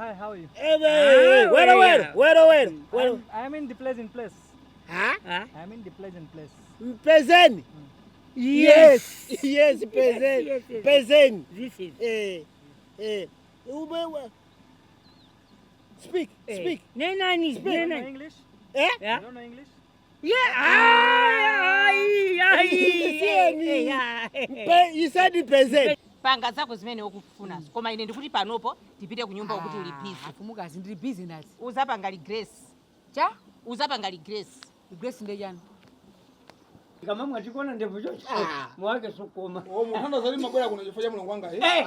Hi, how are you? Wero wero wero wero wero. I'm in the pleasant place. Ha? I'm in the pleasant place. Mpezeni. Yes. Yes, Pezeni. Yes. Pezeni. This is. Eh. Eh. Speak, speak. Nenani, You don't know nenani. English? Eh? Yeah. You don't know English? Yeah. Ai, ai, Siyeni. ai. You said Pezeni. Panga zako zimene ukufunazo, koma ine ndikuti panopo tipite kunyumba ukuti uli busy. Afumukazi, ndili business. Uzapanga li grace. Cha? Uzapanga li grace. Grace ndejani? Kama mwatikona ndevu chocho. Mwake sukuma. Oh, munthu azali mabwera kuno chifukwa cha mulungu wanga, eh?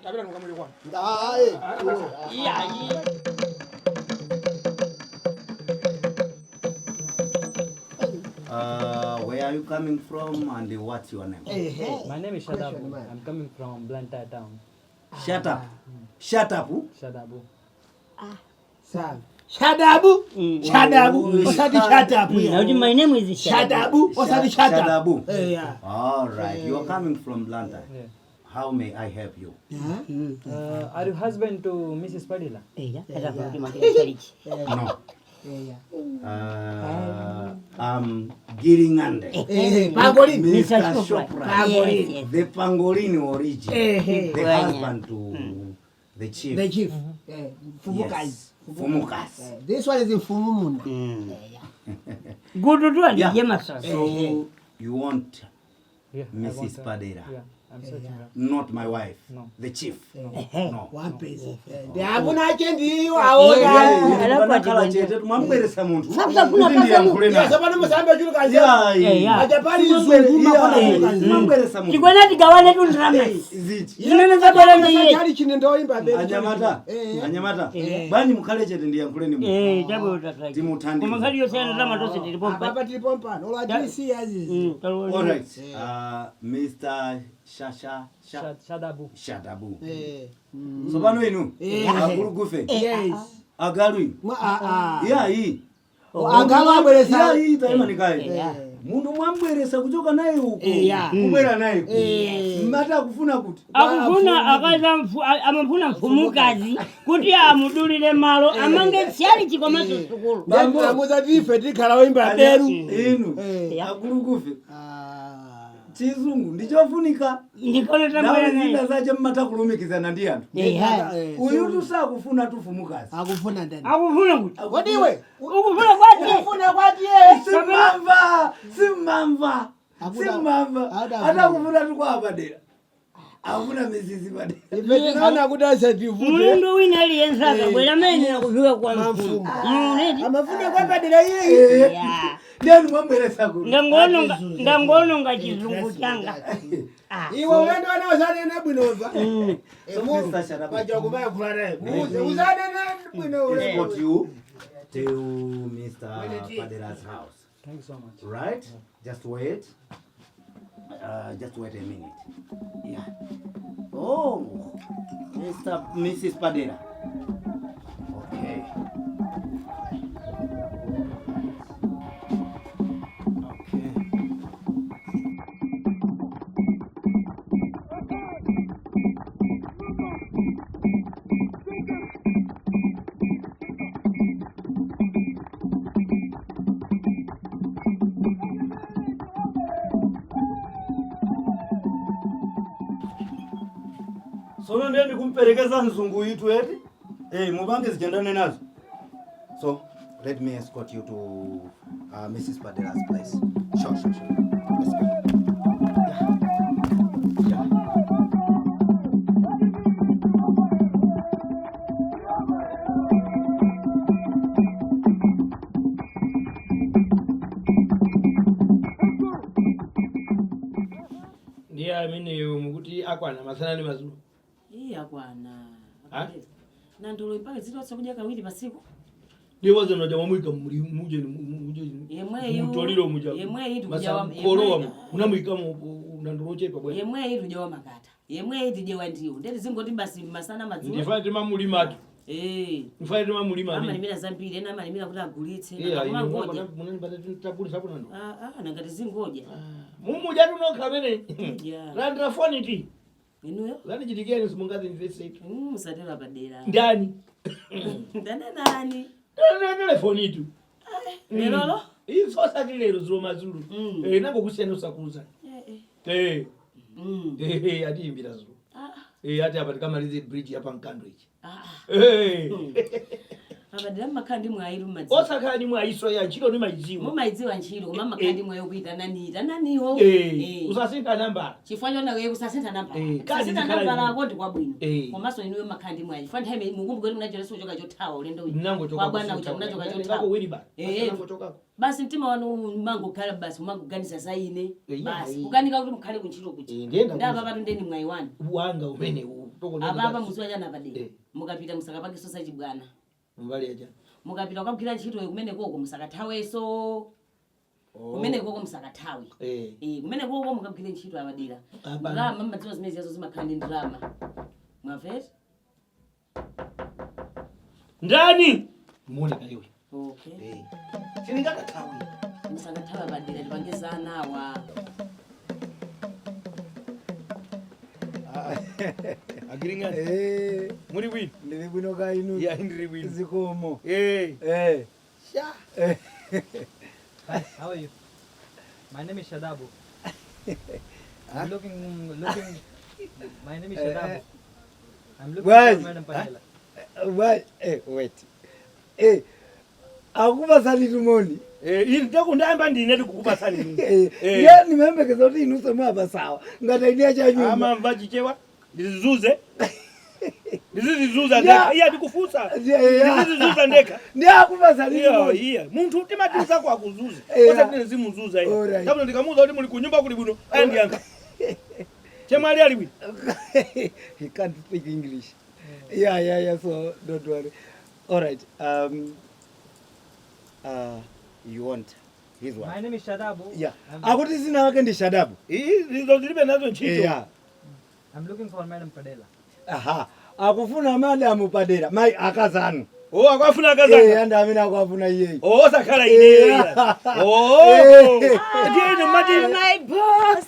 Tapita nukamuli kwanu. Iya, iya. Where are you coming from and what's your name? My name is Shadabu. I'm coming from Blantyre town. Shut up. Shut up. Shadabu. Shadabu. Shadabu. Osati shadabu. Now my name is Shadabu. Osati shadabu. Shadabu. Eh, yeah. All right. You are coming from Blantyre. Yeah. How may I help you? Are you husband to Mrs. Padilla? Eya, atakuti makira. No. I'm Giringande. Eh, pangolin. Mr. Mr. Shoprite. Yes, yes. The Pangolin origin. Eh, The husband to the chief. The chief. Eh, Mfumukazi. Yes. Mfumukazi. Eh, this one is Mfumumunda. Gudu tu Yeah. andije masoso. So you want Yeah. I Mrs. want her. Padera. Yeah, I'm searching her. Not my wife. No. The chief. No. Wampezi. Ndi amuna ache ndiyo aona. Panakhala chete tumamubweresa munthu. Sasa kuna Kuti ndiyankhule naye. Tsopano musambe chuluka. Yeah, Yeah. Ajapali zungu makona chuluka. Tumamubweresa munthu. Tikwena tigawane tu ndrama. Zichi. Zimene zabwera ndi iye. Chali chine ndoimba bebe. Anyamata. Anyamata. Bwanji mukhale chete ndiyankhule ni munthu. Eh, chabo tataji. Timuthandize. Koma nkhali yonse ya ndrama tonse tilipo mpa. Apa tilipo mpano. Ola tisi azizi. All right. Mr. Shasha Sha Shadabu. Shadabu. Eh. Tsopano inu. Eh. Akulu gufe. Yes. Agalu inu. Mwa a a. Yeah, iyi. Agalu abweresa. Yeah, iyi taima nikaye. Yeah. Munthu mwambweresa kuchoka naye uko. Yeah. Kubwera naye ku. Eh. Mmati akufuna kuti. Akufuna akaza amafuna mfumukazi kuti amudulire malo amange chali chikomaso sukulu. Bambo. Amuza tife tikhala oimba beru. Inu. Eh. Akulu gufe. Ah. Chizungu ndichofunika. Ndikono tambwera Nawe zina naye. zache mmata kulumikizana ndi anthu. Eya. Eh, Uyu tusakufuna tufumukazi. akufuna ndani? Akufuna kuti. Kodi iwe Ukufuna kwati. ukufuna kwati ye? Simamva, simamva, simamva. Atakufuna tukwapadera. Akufuna mizizi padera. Ife tinaona kuti asativute. Mulundu wina aliyense akabwera amene akufika kwa mfumu. Muleti. Amafuna kwa padera iye. Ya. Ndeni mwambweresa kuno. Ndangononga ndangononga chizungu changa. Ah. Iwe ulendo wana usanene bwinova. So, Mr. Shadabu. Paja kumayankhula naye. Muze usanene bwino ulendo. Escort you to Mr. Padera's house. Thank you so much. Right? Just wait. Just wait a minute. Yeah. Oh, Mr. Mrs. Padera. Okay. Okay. Sono ndiye ndikumperekeza mzungu itu eti eh mupange zijendane nazo. So let me escort you to Mrs. Padera's place. Sure. Let's go. Yeah. Yeah. Ndiye ameneyo mukuti akwana masana ndi madzulo? Iye akwana. Ha? Nandolo mpaka zilotsa kudya kawiri pasiku. Ndipo zino jamamwika muli muje muje Yemweyu. mutoliro muja. Yemweyi tikujawa. Kolowa munamwika mu nandolo ochepa bwana. Yemweyi tujawa makata. Yemweyi tijewa ndiwo. Ndeti zingoti basi masana madzulo. Ndifane timamulimatu. Eh. Ndifane timamulima amene. Amalimira zambiri, ena amalimira kuti agulitse. Iya, inu Nangoja. munanipata tagulisa kuno ndo. Ah ah, nangati zingoja. Mumuja tunokha amene. Yeah. Landira foni ti. Inuyo? Zandichitikira simungazimvetsetu. Musatero padera. Ndani? Ndanenani? Telefoni itu. Lerolo? Isosati lero zulo mazulu. Eh, nangokusiyana usakuza. Eh. Eh, atiimbira zulo. Eh, ati apa tikamalize bridge yapa mkando ichi. Eh. Apadera mmakhala ndi mwayi mmadziwa. Osakhala ndi mwayiso ya ntchito ndimaidziwa. Mumaidziwa ntchito koma mmakhala ndi mwayi okuita nani tananiwo. Eh, usasintha nambala. Chifukwa chona iye kusasintha nambala. Eh, Kusasintha kadi nambala zikhala ako ndi kwabwino. Eh. Komanso inuyo mmakhala ndi mwayi. Chifukwa nthawi imene mukumbuke kuti munacholeso kuchoka chothawa ulendo uyu. Nangochoka Kwa bwana uja munachoka chothawa. Wilibani. Eh. Nangochokako. Basi mtima wanu umangokhala basi umangoganiza za ine. Eh, Basi eh. kukanika kuti mukhale kuntchito kuja. Eh, ndiyenda Ndapa kuza. patu ndeni mwayi wanu. Wanga umene uwu. Apapa muziwa chana padera. Eh. Mukapita musakapange sachibwana. Mbali yacha. Mukapita kukagwira ntchito kumene koko musakathawenso. Kumene koko musakathawe. Eh. Eh, kumene koko mukagwire ntchito apadera. Apana. Ndalama mmadziwa zimene ziyazo zimakhala ndi ndalama. Mwamvera? Ndani? Muone iwe. Okay. Eh. Sindingathawe. Musakathawe padera tipange za anawa. Agiringani. Eh, Muri bwino. ndili bwino ka inu. Ya ndiri bwino. Zikomo. Eh. Eh. Sha. Eh. Hi, how are you? My name is Shadabu. I'm looking. My name is Shadabu. I'm looking Why? for Madam Padela. Why? Eh, wait. Eh. Akupasani tumoni. Eh, ini ndakundayamba ndine ndikukupasani inu. Eh, Eh. ye nimembekeza kuti inu semwapasawa ngati idea cha nyumba. Amamva chichewa ndizizuze. Ndizizizuza Ya. ndekha. Iye ndikufunsa. Yeah. Ndizizizuza ndekha. Ndi akupasani Iya, tumoni. iya. Munthu timatiuza kwa kuzuza. Yeah. Osati ndizimuzuza iye. Alright. Tabuno ndikamuuza kuti muli kunyumba kuli bwino, ayandiyankha. Chemwali ali bwino. He can't speak English. Yeah. So don't worry. All right. You want his My wife? name is Shadabu. Yeah. I'm, Akuti zina lake ndi Shadabu. Izo zilibe nazo ntchito. Yeah. I'm looking for Madam Padela. Aha. Akufuna madamu Padera. Mai akazanu. Oh, akafuna Eh, akazanga. andi amene akuafuna iyeyi. Oh, osakhala ineyo. Yeah. Oh. Ndiye ine mati My boss.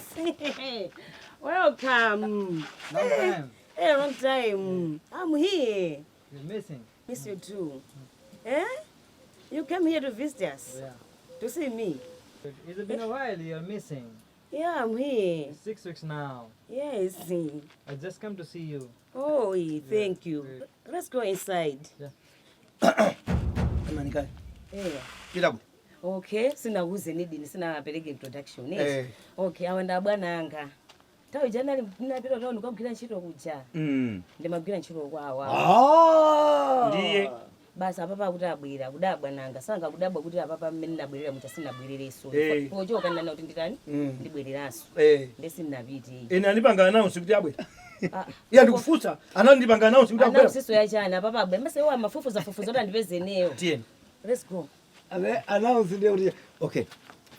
Welcome. Long time. Hey, long time. I'm here. You're missing. Miss you too. Eh? You came here to visit us. Yeah. To see me. It's been a while. You're missing. Yeah, I'm here. It's 6 weeks now. Yes. I just come to see you. Oh, thank you. Let's go inside. Manikali. Yeah. Pita kuti. Okay, sinakuze nidini sinapereke introduction. Eh. Eh. Okay, awa ndi abwana anga. Nthawi ija nali ndinapita town kukagwira ntchito kuja. Ndimagwira ntchito kwawa. Ah. Ndiye. Basi apapa akuti abwera kudabwa nanga sanga kudabwa kuti apapa mmene ndabwerera mucha sinabwererenso. Eh. Pochoka ndana kuti nditani? Ndibwereranso. Eh. Ndesindinapite. Ine andipanga announce kuti abwera. Ah. Iye ndikufunsa, anandipanga announce kuti abwera. Announce yachani apapa abwera. Mase wa mafufuza fufuza kuti andipeze ineyo. Tiyeni. Let's go. Ame announce ndiye kuti okay,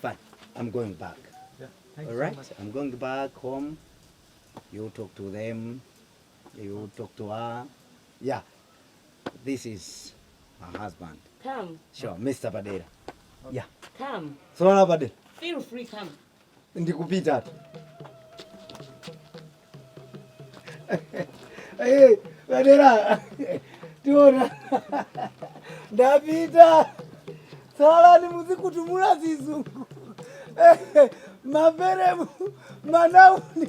fine. I'm going back. Yeah. Thank All you right, so much. I'm going back home. You talk to them. You talk to her. Yeah, this is my husband. Come, Sure, Mr. Padera. Yeah. come. Sona Padera. Feel free, come. Ndikupita tu. Eh, Padera. Tiona. Ndapita. Salani muzikutumula zizungu. Eh, maveremu manauni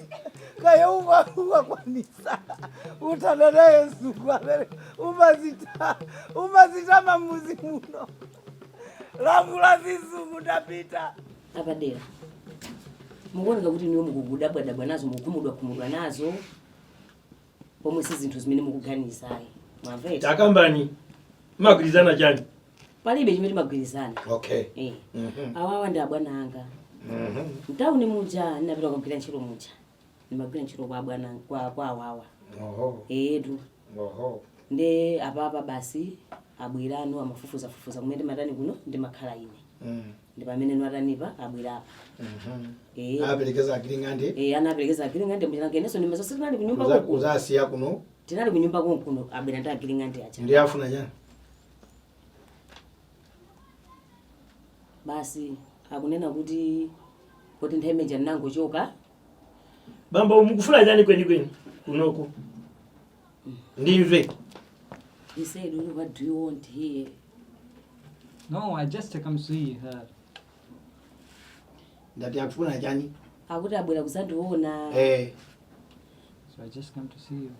kayeuva wakwanisa utana naye mzungu amene umazita umazitama mmuzi muno langula zizungu ndapita. Apadera mukuoneka kuti niwe mukugudabwadabwa nazo, mukukhumudwakhumudwa nazo, pomwe si zinthu zimene mukuganizayi, mwamvera? Takambani. Magwirizana chani? Palibe chimene timagwirizana. Okay. Eh. Awawa ndi abwana anga. Mtawuni muja ndinapita kugwira ntchito muja ndimagwira ntchito kwa abwana kwa awawa. Oho. Etu. Oho. Nde apapa basi abwerano amafufuzafufuza kumene ndimatani kuno ndimakhala ine. Ndi pamene nwatanipa abwera apa. Eh. Aperekeza agiring'ande. Eh, anaperekeza agiring'ande muchananga inenso ndimazonse tinali kunyumba konkuno. Uzasiya kuno. Tinali kunyumba konkuno, abwera ndi agiring'ande aja. Ndiye afuna chani? Basi akunena kuti nthawi imeja ndinangochoka. Bambo, mukufuna chani kwenikweni? Kunoko ndimve. He said, "What do you want here?" No, I just come see her. Ndati akufuna chani? Akuti abwera kuzandiona. Eh. So I just come to see you.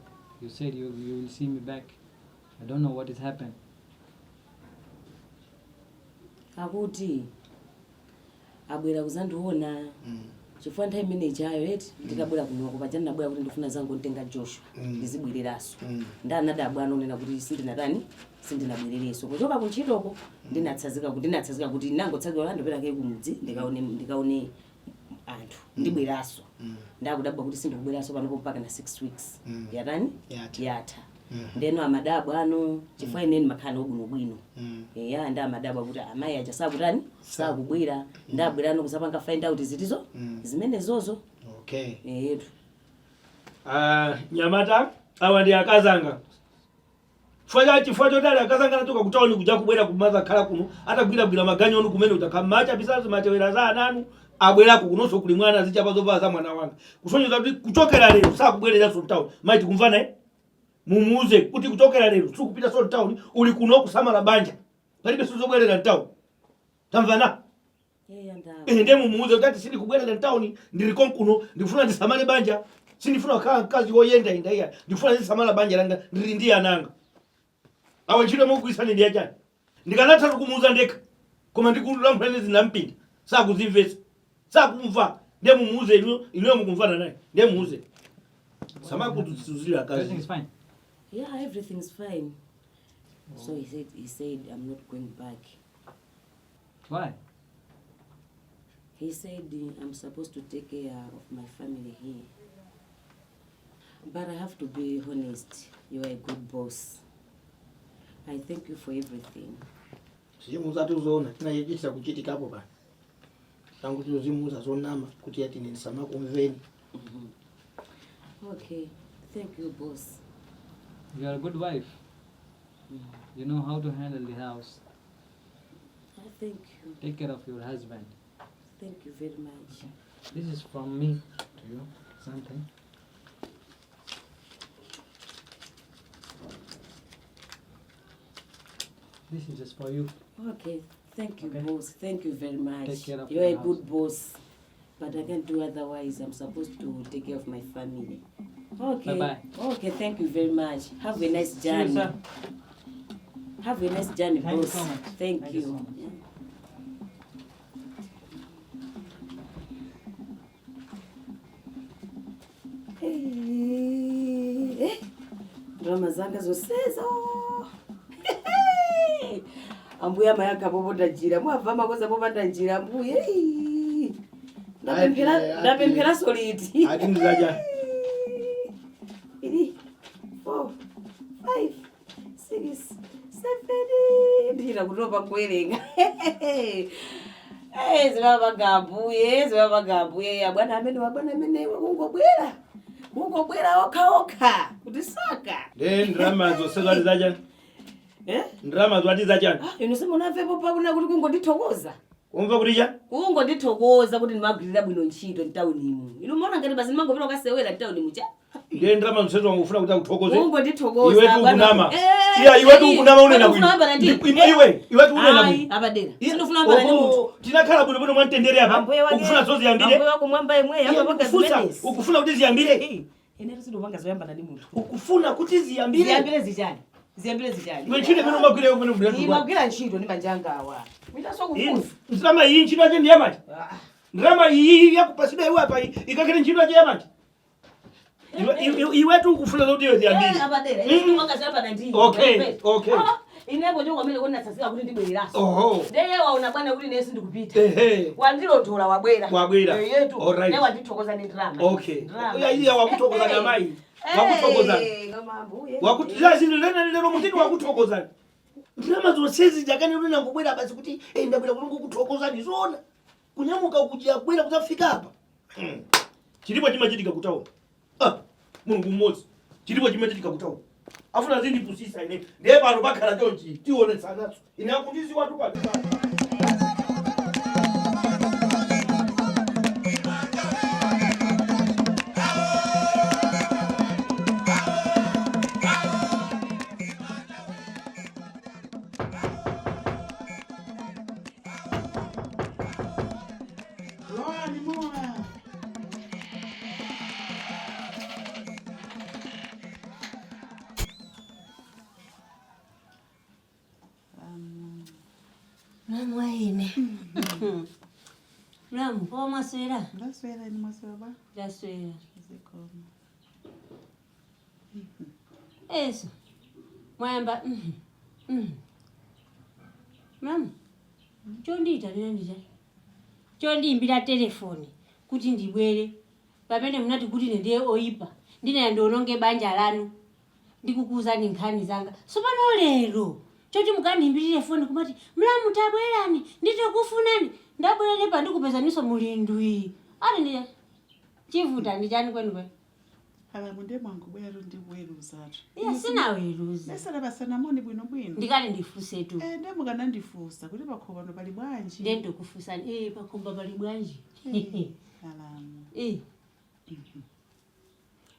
You said you will see me back. I don't know what has happened. Akuti abwera kuzandiona chifukwa nthawi imene ijayo eti ndikabwera kunoko paja ndinabwera kuti ndifuna zangontenga Joshua ndizibwereranso. Ndanadabwa anonena kuti sindinatani, sindinabwererenso kuchoka kuntchitoko. Ndinatsazika kuti ndinangotsazika ndipita kumudzi ndikaone anthu, ndibweranso. Ndakudabwa kuti sindikubweranso panopo mpaka na 6 weeks yatani? Yatha. Yatha. Ndeno amadabwa ano chifukwa ineni makhala obwinobwino. Eya, ndi amadabwa kuti amayi aja sakutani, sakubwera. Ndabwerano kuzapanga find out zitizo zimene zozo. Okay. Eyetu. Ah, nyamata, awa ndi akazanga. Chifukwa chotali akazanga anachoka kutauni kuja kubwera kumaza khala kuno, atagwiragwira maganyu onu kumene utakha macha matewera za ananu, abwerako kunonso kuli mwana azichapa zovala za mwana wanga, kusonyeza kuti kuchokera lero sakubwereranso mtawuni. Mayi, tikumvana, eh? Mumuuze kuti kuchokera lero sikupita so mtawuni, uli kuno kusamala banja, palibe sizobwerera mtawuni. Tamvana? Eya, ndaba. Ine ndiye mumuuze kuti ati sindikubwerera mtawuni, ndili konkuno, ndikufuna ndisamale banja, sindifuna kukhala mkazi woyendayenda iya, ndikufuna ndisamala banja langa, ndili ndi ananga awa. Ntchito mugwirisani ndi yachani? Ndikanatha kumuuza ndekha, koma ndikulamphulani zinampinda, sakuzimvetsa, sakumva. Ndiye mumuuze inu, inuyo mukumvana naye, ndiye muuze samakutuzira Everything akazi. is fine. Yeah, everything's fine. So he said I'm not going back. Why? He said I'm supposed to take care of my family here. But I have to be honest, you are a good boss. I thank you for everything. Sichimuuza tizoona china kuchitikapo pano tangu tizozimuuza zonama kuti ati ine ndisamakumveni. Okay, thank you, boss. You are a good wife. You know how to handle the house. I thank you. Take care of your husband. Thank you very much. This is from me to you. Something. This is just for you. Okay, thank you, Okay. boss. Thank you very much. Take care of You're a your good boss. But I can't do otherwise. I'm supposed to take care of my family. Okay. Bye-bye. Okay, thank you very much. Have a nice See you, journey. sir. Have a nice journey, Thank you boss. so much. Thank Thank you you. so much. Yeah. Hey, eh, ndalama zanga zonsezo, ambuye amayankha popanda njira, mwabva makoza popanda njira, ambuye. Ndapemphera. Ndapempheranso liti? Ati ndizacha. 3, 4, 5, 6, 7, ndichita kutopa kuwerenga. Eh, zimapanga ambuye, zimapanga ambuye. Abwana amene, wabwana amene kungobwera, kungobwera okha okha kuti saka. Nde ndrama zonse zati zachani? Eh? Ndrama zati zachani? Ah, inu simunamvepo pakuna kuti kungondithokoza? Umva kuti cha? Kungondithokoza kuti ndimagwirira bwino ntchito mtaunimu. Inu muona ngati basi ndimangopita kukasewera mtaunimu cha? Ndiye ndrama zonse wangufuna kuti akuthokoze? Kungondithokoza. Iwetu ukunama. Iya, iwetu ukunama, unena bwino. Iwetu unena bwino. Apadera sindifuna kuyambana ndi munthu. Oho, tinakhala bwino bwino mwamtendere apa. Ambuye wake. Ukufuna zoziyambire? Ambuye wako mwamba imwe Iye, amapanga zimenezi. Ukufuna kuti ziyambire? Ine sindipanga zoyambana ndi munthu. Ukufuna kuti ziyambire? Ziyambire zichani? Ziyambire zichani? Iwe, ntchito imene umagwira iwe kumene? Imagwira ntchito ndi manja anga awa, mwitaso kufunsa. Ndrama iyi ntchito yache ndi yamanja. Ndrama iyi yakupasidwa iwe apa iyi, ikakhale ntchito yache yamanja. Iwetu ukufuna zoti iwe ziyambire? Apadera ine sindipanga zoyambana ndi. Okay. Inepo njo kwamene konatsazika kuti ndibwereraso. Oho. Ndeye waona bwana kuti ine sindikupita. Wandilondola, wabwera. Wabwera. Yetu. Alright. Ne wandithokoza ndi ndrama. Okay. Ndrama. Iya, iya, wakuthokozani amayi, wakuthokozani. Koma ambuye. Wakuti lero mutiti wakuthokozani. Ndrama zonsezi jakani lunangobwera basi kuti, "Eh, ndabwera kulungu kuthokozani." Zona kunyamuka kuja bwera kuzafika apa. Chilipo chimachitika kutaona. Ah, Mulungu mmodzi, chilipo chimachitika kutaona, afuna zindipusisa ine. Ndiye pano pakhala chonchi, tionetsanaso ine akundiziwatu pano. Mlamu, koma mwaswera? Ndaswera, inu mwaswera ba? Ndaswera. Zikoma. Eso. Mwayamba. Mlamu, chondiyitanira ndichani? Chondiyimbira telefoni kuti ndibwere pamene munati kuti ine ndiye oyipa, ndine ndiononge banja lanu, ndikukuuzani nkhani zanga. Sopano lero choti mukandiyimbirire foni kumati, "Mlamu, tabwerani, nditokufunani," ndabwerere pa ndikupezaniso mulindwi ati ndi chivuta ndi chani kwenikweni? Alamu, ndiye mwangobwera ndikuweruzatu. Iya, sinaweruza. Mesala basanamoni bwinobwino. Ndikati ndifunsetu. Eh, ndiye mukanandifunsa kuti pakhomo pano pali bwanji. Ndiye ndikufunsani, pakhomo pali bwanji? Eh, alamu.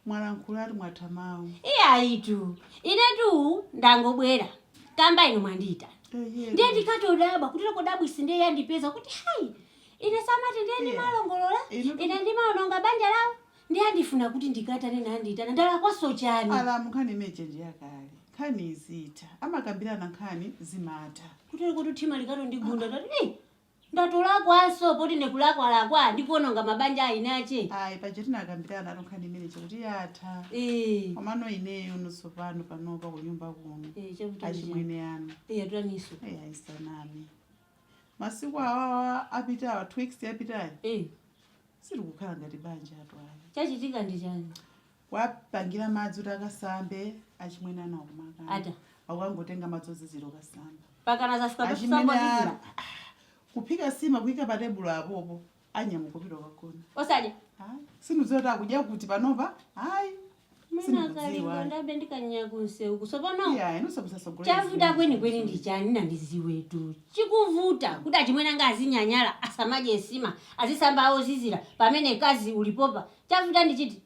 Mwalankhulatu, mwatha mawu. Iyayitu, inetu ndangobwera kamba inu mwandiyitana. Ndiye ndikatodabwa kuti kodabwisi ndiye yandipeza kuti hayi, ine samati ndiye ndimalongolola, ine ndimaononga banja lawo, ndiye andifuna kuti ndikatane nandiyitana, ndalakwaso chani? Alamu, nkhani imeje ndiyakale, nkhani izitha, amakambirana, nkhani zimatha. Kutero kuti thima likatondigunda tati, ndatolakwanso poti ndikulakwalakwa ndikuononga mabanja aine ache. Ayi, paja tinakambirana ato nkhani imeneje kuti yatha. Komano ineyo nutsopano panopa kunyumba kuno Chakuti achimwene anu. Ataniso? Ayisanami, masiku awawa apitawa, 2 weeks yapitayi, sitikukhala ngati banja atu ayi. Chachitika ndi chani? Wapangira madzi kuti akasambe, achimwene anu akumakana. Ata. Akukangotenga madzi ozizira okasamba. Pakana zafika Achimwene pakusamba. anu kuphika sima, kuyika pa tebulo apopo, anyamuka kupita ukagona. Osadya? Sindidziwa kuti akudya kuti panopa, hayi. Mwina akalinga ndabe ndikanyakunse sopano. Iya, inonso musasogolera. Chavuta kwenikweni ndi chani? Nandiziwetu chikuvuta kuti achimwene anga azinyanyala, asamadye nsima, azisamba ozizira pamene kazi ulipopa, chavuta ndi chiti?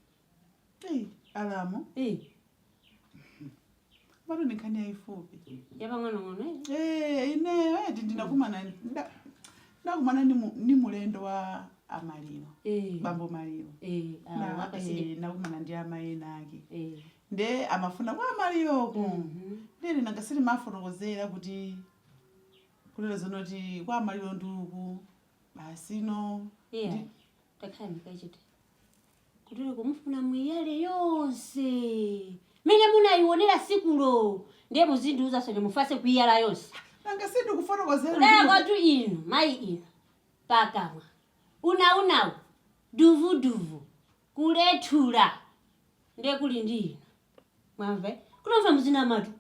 Ei, alamu, pano ni nkhani yayifupi. Yapang'onong'ono, eh? Eh, ineyo eti ndinakumana ndakumana ni mulendo wa amaliro, bambo Maliro. Akasije. Nakumana ndi amayi ake, nde amafuna kwa amaliroko, ndene nanga sili mafotokozera kuti kulero zonoti kwa amaliro nduku basino. Iya, takhala ndikachita kutero kumufuna mwiyale yonse mene munayionera sikulo, ndiye muzindiuzaso mufase kuiyala yonse. Nanga sindikufotokozera. Kudala kwatu inu mayi inu pakamwa unaunawu duvuduvu kulethula, ndiye kuli ndi inu mwamve kutomva muzina matu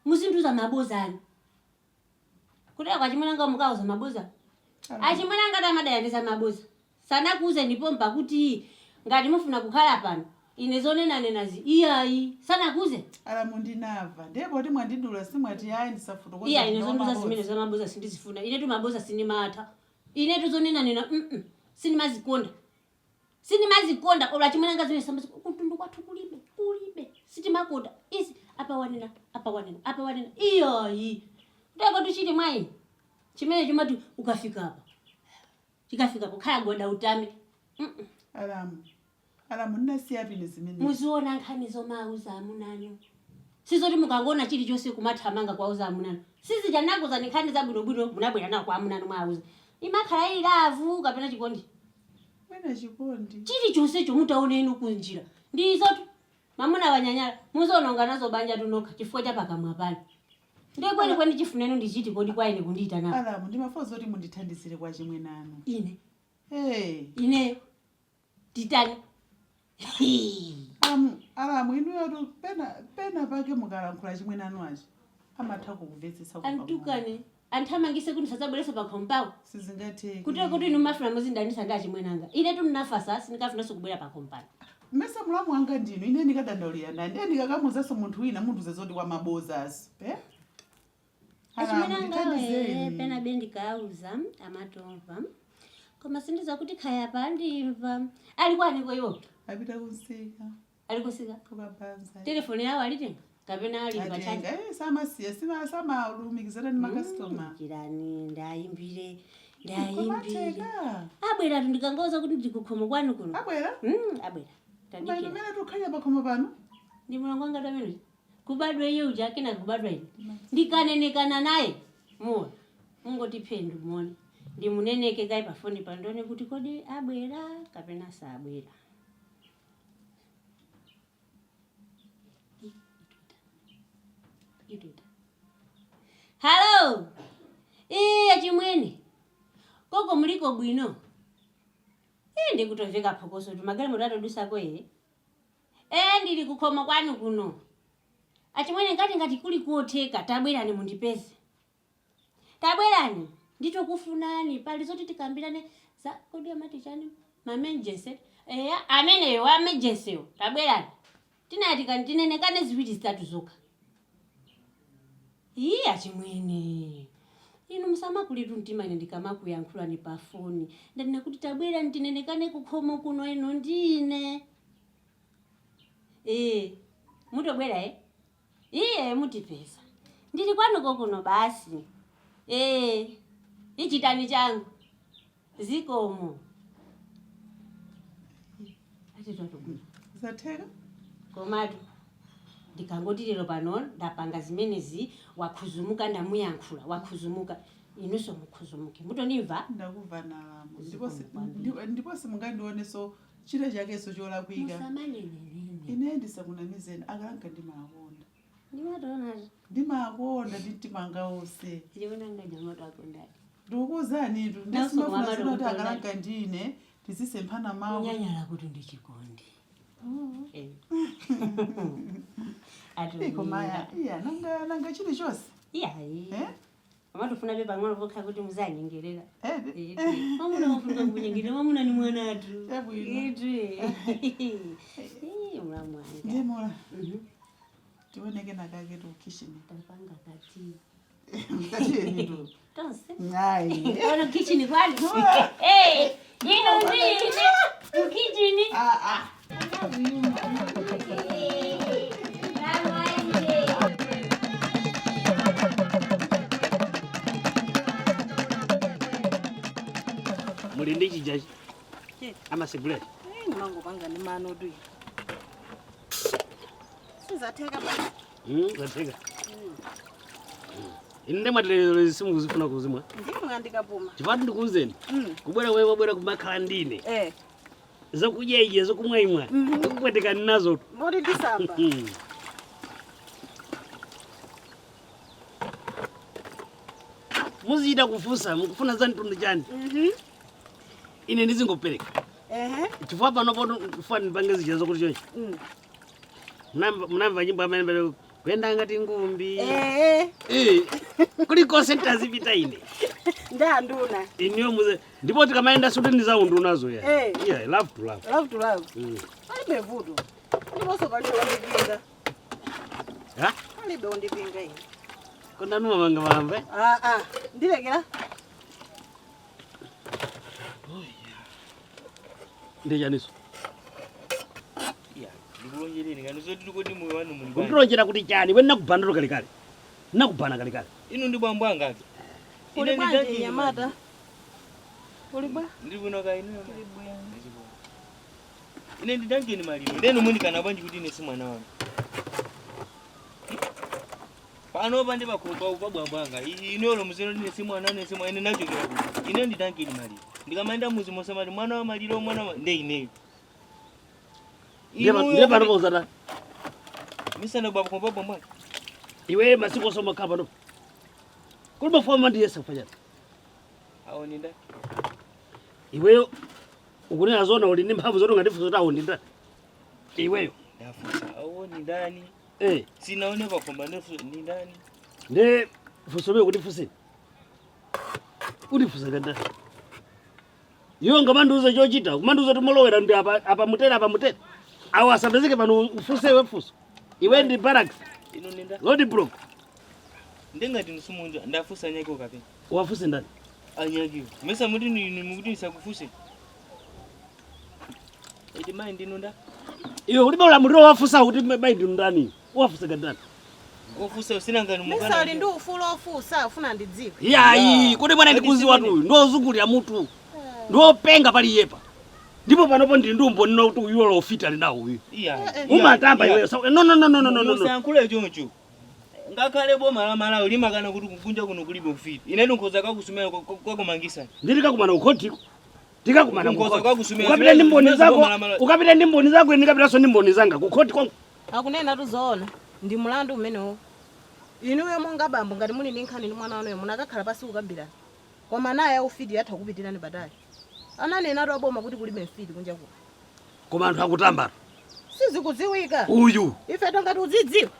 muzindiuza mabozani kudala kwachimwenanga mukauza maboza achimwenanga tamadayandisa maboza sanakuuze ndipompa kuti ngati mufuna kukhala pano ine zonenanenazi iyayi sanakuuze. Alamu, ndinamva, ndipo kuti mwandidula simwati ayi ndisafotokoza. Iya, ine zondiuza zimene zamaboza sindizifuna. Inetu maboza sindimatha, inetu zonenanena sindimazikonda, sindimazikonda ola chimwenanga zimene sambazi kutundu kwathu kulibe kulibe sitimakonda izi apa wanena, apa wanena, apa wanena, iyayi. Kuteko tuchiti mwayi chimene chimati ukafika apa chikafika kukhala goda utame. Alamu, alamu, ndinasiya pine zimene. Muziona nkhani zomauza amunanu, sizoti mukangoona chilichonse kumathamanga kwauza amunanu. Sizichanakuzani nkhani zabwinobwino munabwera nawo kwa amunanu mwauza, imakhala ili love kapena chikondi? Mwina chikondi. Chilichonsecho mutaona inu kunjira ndizotu mamuna wanyanyala muzononga nazo banja tunokha chifukwa cha pakamwa pano. Ndiye kwenikweni chifunenu ndichiti kodi kwa ine kundiita napo? Alamu, ndimafoza kuti mundithandizire kwa chimwenanu. Ine? Hey. Ineyo titani? Alamu, alamu, inuyotu pena pena pake mukalankhula chimwenanu achi amatha kukumvetsetsa kupa. Antukane anthamangise kuti sadzabwereso pakhompawo. Sizingatheke. Kutero kuti inu mafuna muzindanisa ndi achimwenanga, ine tunafasa sindikafunanso kubwera pakhompano. Mmese mulamu wanga ndinu, ine ndikadandaulira ndani? Ndiye ndikakamuzaso munthu wina munduze zoti wamabozaso, eh? Alamu, Achimwenanga ndithandizeni. pena be ndikauza amatomva, koma sindiza kuti khaya pandimva ali kwaniko iwo. Apita kunsika. Ali kusika? Kukabanza. Telefoni yawo alitenga kapena ali pachaji? Atenga, samasiya samalumikizana ndi makastoma. Chirani ndayimbire, ndayimbire. Komateka. Abwera tu, ndikangoza kuti ndikukhomo kwanu kuno. Abwera? Abwera. Maino Tandikira. mene tukhalira pakhomo pano. Ndi mulongo wanga tamene kubadwa iye uja akena kubadwa ine ndikanenekana naye muwa mungoti phendu muone. Ndimuneneke kayi pafoni pandone kuti kodi abwera kapena sabwera. Ituita. Halo. Iye chimwene. Koko muliko bwino. Iye ndikutomveka phokoso kuti magalimoto atodusako iye. Eh ndili kukhoma kwanu kuno. Achimwene ngati ngati kuli kuotheka tabwerani mundipeze. Tabwerani nditokufunani pali zoti tikambirane za kodi amati chani mamenjese. Eya ameneyo amenjeseyo tabwerani. Tinati tinenekane ziwiri zitatu zokha. Iye achimwene. Inu musamakulitu mtima ine ndikamakuyankhulani pa foni. Ndanena kuti tabwerani tinenekane kukhomo kuno inu ndine. Eh, mutobwera eh? Iye mutipeza. Ndili kwanuko kuno basi. Eh, ichitani changu. Zikomo. Ati twatobwera. Zatheka? Komatu ndikangoti lero pano ndapanga zimenezi wakhuzumuka ndamuyankhula wakhuzumuka inunso mukhuzumuke mutondimva. Ndakumva nalamo. Ndipo simungandioneso china chakeso cholakwika. Musamanenenene. Ine ndisakunamizeni akalanka ndimakonda. Ndimatonazo. Ndimakonda ndi mtima wanga wonse. Ndikunanga nyamoto akondadi. Ndikukuwuzanitu Nanso ndisimafuna kumamata zina kuti kukonda. akalanka ndine tizisemphana mawu. Kunyanyala kuti ndichikondi. Eh. Iko maya, iya nanga nanga chilichonse. Iyayi. Eh? Amatofuna pe pang'ono pokha kuti muzanyengerera. Eh. Mwamuna wafunika kunyengerera, mwamuna ni mwanatu. Chabwino. Itu. Eh, mulamu wanga. Ndiye mola. Tioneke nakake tu kitchen. Tapanga kati. Katiyeni tu. Tonse. Ayi. Ono kitchen kwanu. Eh, ino ndine. Kitchen. Ah ah. Muli ndi chijachi amaseguleti. Ndimangopanga ndi mano tu. Sizatheka basi. Zatheka. Ine ndemwatilero simukuzifuna kuzimwa. Ndimwe ndikapuma. Chifukwa ndikuwuzeni kubwera wewe wabwera kumakhala ndine Eh. zakudya ije zokumwa imwa zikupwetekani nazo. Moti ndisamba. Muzichita kufunsa mukufuna za mtundu chani. Ine ndizingopereka. Ehe. Chifukwa panopo kufa ndipange zija zokuti chonchi. Munamva nyimbo amene mbele kuyenda ngati ngumbi. Eh. Eh. Kulikonse ntazipita ine. Ndanduna. Iniyo muze ndipo tikamayenda suti ndizaundunazo ya. Eh. Yeah, I love to love. Love to love. Mm. Palibe vuto. Ndiponso palibe wondipinga. Ha? Palibe wondipinga ine. Kondanu manga mamve. Ah ah. Ndilekera. Ndijaniso. Iya, ndikulonjereni kani zoti tikoti moyo wanu muli bwanji. Kundilonjera kuti chani we nakubhana kalikale. Nakubhana kalikale. Inu ndi bambo angake. Uli bwanji nyamata. Uli bwa? Ndili bwino ka inu. Ine ndidankeni maliro. Ndeno munikana bwanji kuti ine si mwana wanu. Pano pandi pakhomba pa bambo anga. Inolo muzeno ndine si mwana ine si mwana ine nachokera kuti. Ine ndidankeni maliro. Ndikamayenda muzi mosamati mwana wa maliro mwana wa nde ineyo. Ndiye pano pauzata. Misana baba khomba bambo anga. Iwe masiku osoma khala pano. Kuli mafoma ndiyesa kufanyana. Awo ninda. Iweyo ukunena zona uli ndi mphamvu zoti ungandifunsa kuti awo ndi ndani. Iweyo. Ndafunsa awo ni ndani? Eh. Sinaone pakhomba ndefunsa ni ndani? Nde funso lwe kuti funseni. Kuti funsa ndani. Iwe ngamandiuze chochita, kumandiuze kuti molowera ndi apa apa mutera apa mutera. Awo asapezeke pano ufunse funso. Iwe ndi barracks. Inu ninda. Road block. Ndengati nsumunja ndafunsa anyaki kapena. Wafunse ndani? Anyaki. Mesa muti ni mukuti nisakufuse. Iti mai ndinunda. Iwe ulibe ulamuliro wafunsa kuti mai ndinu ndani? Wafunsa ndani? Ofunsa usina ngani mukana. Mesa uli ndi ufulu ofunsa ufuna ndidziwe. Yayi, kuti mwana ndikuziwa watu ndozungulira mutu. Ndiopenga pali yepa. Ndipo panopo ndili ndi umboni kuti uyu lofita ali nawo uyu. Iya. Umatamba iweyo. No no no no no no no. Musayankhule choncho. Ngakhale boma la Malawi limakana kuti kukunja kuno kulibe ufiti. Ine ndikhoza kakusumira kwakumangisani. Nditikakumana kukhotiko. Tikakumana Ngoza kukhoti. kwakusumira Ukapita ndi mboni zimene zako, ziboma la Malawi. ukapita ndi mboni zako ine ndikapitanso ndi mboni zanga kukhoti konko. Akunena tuzoona ndi mulandu umenewo. Inuyo monga bambo ngati muli ndi nkhani ndi mwana wanuyo munakakhala pasi kukambirana. Koma naye aufiti atha kupitirani patali. Ananenatu aboma kuti kulibe mfiti kunja kuno. Koma anthu akutambatu. Sizikudziwika. Uyu. Ife tongati udzidziwa.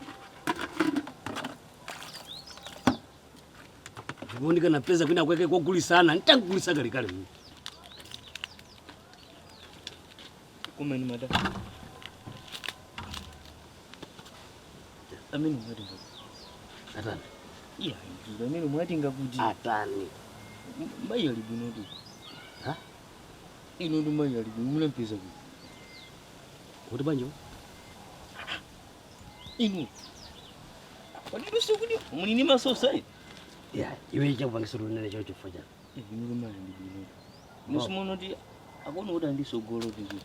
Ndipo ndikanapeza kwina kweke kogulisana, ntangulisa kalekale. Kumeni mada. Amene mwati ngakuti. Atani. Iya, amene mwati ngakuti. Atani. Mayi ali bwino tu. Ha? Ino ndi mayi ali bwino munampeza kuti. Kuti bwanji? Inu. Kodi sikuti muli ndi masosa ii? Ya, iwe chakupangisa lunene cho chifo chako. Inu ndi mayi ali bwino. Musimuona kuti akuona kuti andisogolo tizi.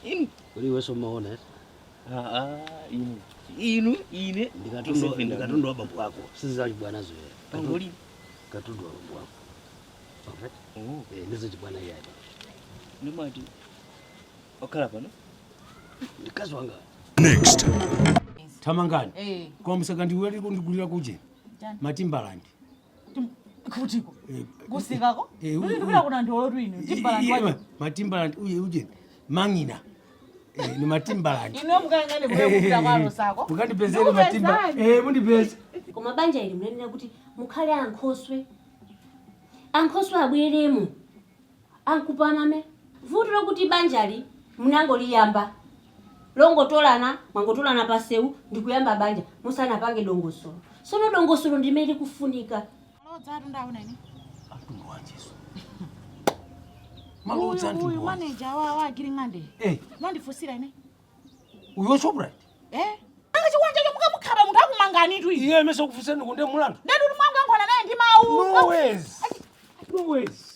Inu. Uli iwenso umaona eh? Ah, inu. Inu, ine. Ndikatundu wa bambo wako. Sizachibwanazo yeye. Pangoli. Katundu wa bambo wako. Perfect. Oh. Eh, ndizochibwana iye. Ndimati. Okhala pano. Ndikazi wanga. Next. Thamangani. Eh. Koma musakandiwere kundigulira kuje. Chani? Matimbaland. Kutiko. Eh, Kusikako. Eh, Ndili ndikula kuna ndolo tu ino. Timbaland wacho. Matimbaland uye uje. Mangina. Eh, ni Matimbaland. Ino mukangane kuye kupita kwalo sako. Mukandipezere matimba. Eh, mundipeze. Koma banja ili munenera kuti mukhale ankhoswe. Ankhoswe abweremo. Ankupamame. Vuto lokuti banjali munangoliyamba. Longotolana, mwangotolana pasewu ndikuyamba banja musanapange dongosolo. Sono dongosolo ndimene likufunika. Malodza atu ndaona ine. Malodza Uyu antu. manager wa Giring'ande. Eh. Mandifusira ine. Uyo Shoprite. Eh? Anga chiwanja cho mukamukhaba munthu akumangani tu ine. Iye amese kufuseni kunde mulandu. Ndati kuti mwangu yankhwana naye ndi mawu. No ways. No ways.